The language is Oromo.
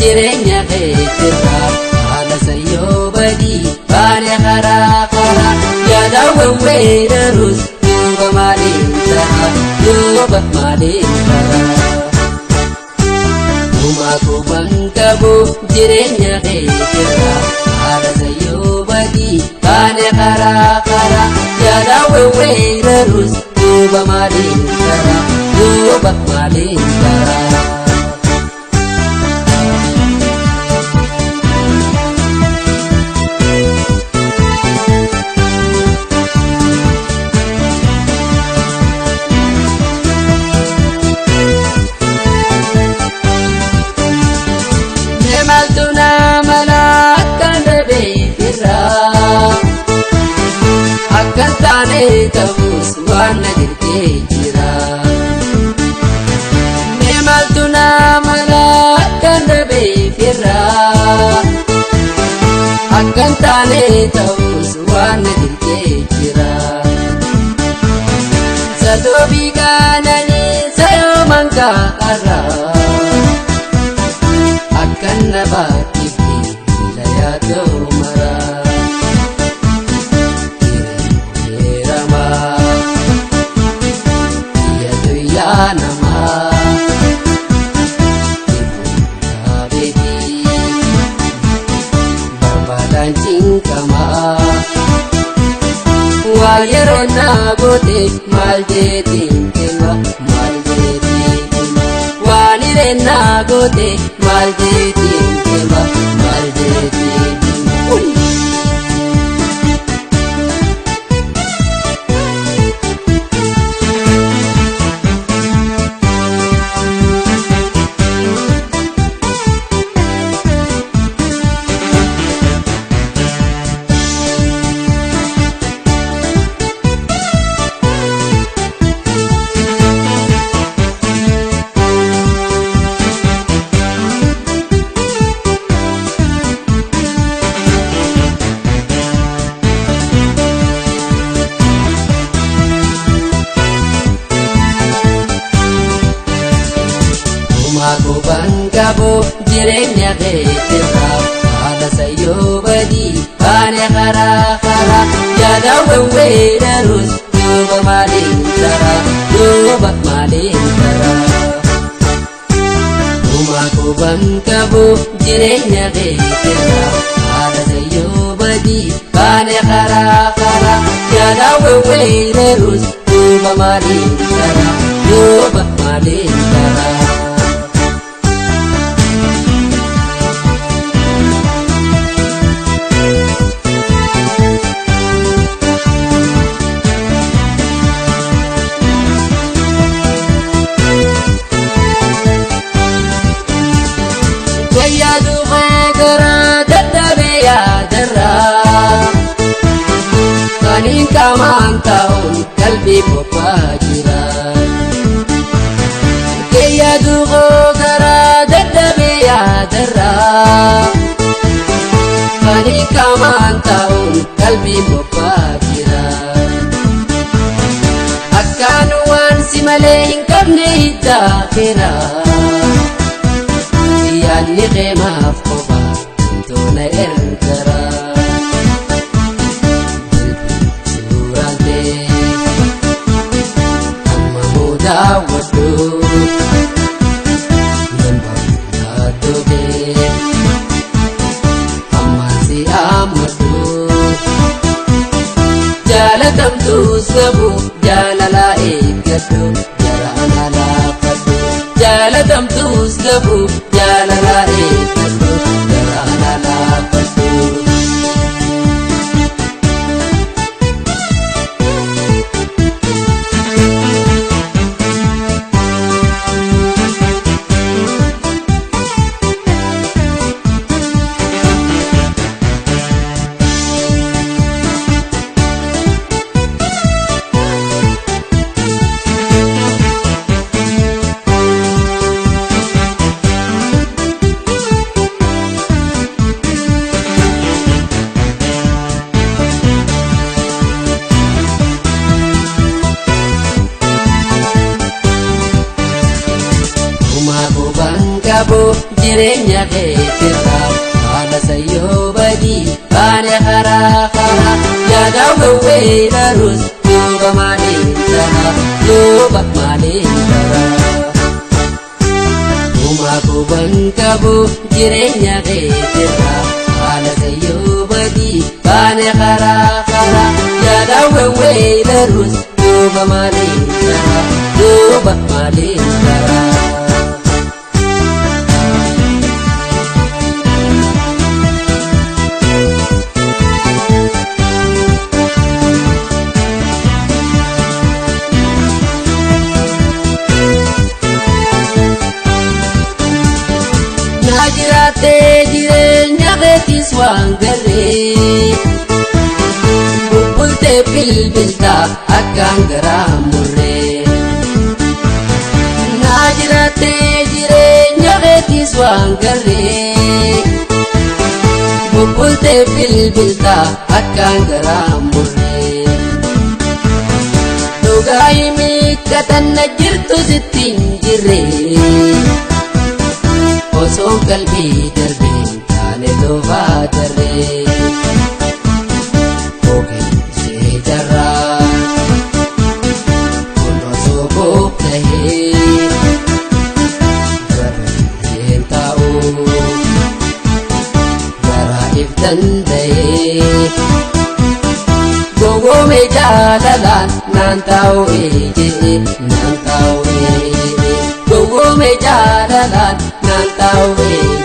jireenya keetirraa haala sayyoo badii baane karaa karaa yaadawwan weerarus duuba maaliin ta'a duuba maaliin ta'a. Uumaa kuban qabu jireenya keetirraa haala sayyoo badii baane karaa karaa yaadawwan weerarus duuba maaliin ta'a duuba maaliin ta'a. Akkan taane ta'us waan na dirqee jira. Mee maaltu na mala akkan dhabeef irraa. Akkan taane ta'us waan na dirqee jira. Sadoobii kaananii sayooman kaa'arraa. Akkan na baakifti la yaadoo maraa. Waa yeroo naa goote maal jeetiin kenna maal jeetiin kenna waan hiree naa goote maal jeetiin kenna maal jeetiin kenna. Kuban qabu jireenya keetirraa haala sayyoo badii baane karaa karaa yaadawwan weerarus duuba maaliin ta'a duuba maaliin ta'a. Uumaa kuban qabu jireenya keetirraa haala sayyoo badii baane karaa karaa yaadawwan weerarus duuba maaliin ta'a duuba maaliin ta'a. Kaniin qaamaan ta'uun qalbii bobbaa jira. Keeyyaa duuboo garaa dadhabee yaadarraa. Kaniin qaamaan ta'uun qalbii bobbaa jira. Akkaan waan si malee hin qabne hiddaateera. Yaadni qeemaaf qofaa tola ergara. Jaalatamtuu sabu jaalalaa eeggadhu jaraan alaafadhu. Jaalatamtuu sabu jaalalaa eeggadhu. jireenya keetirraa haala sayyoo badii baane karaa karaa yaada wawweerarus duuba maaliin ta'a duuba maaliin ta'a. Uumaa quban qabu jireenya keetirraa haala sayyoo badii baane karaa karaa yaada wawweerarus duuba maaliin ta'a duuba maaliin ta'a. Jiraattee jireenya keetis waan garree bubbultee bilbiltaa akkaan garaa murree. Naa jiraattee jireenya keetis waan garree bubbultee bilbiltaa akkaan garaa murree. Dhugaa himiikkatanna jirtu sitti hin jirree. Osoo qalbii darbee taane lofaa darree kookee jarraa kun osoo kook tahee gareen taa'u garaa if danda'ee gowwoome jaalalaan naan taa'u ejee naan taa'u ejee gowwoome jaalalaan naan taa'u.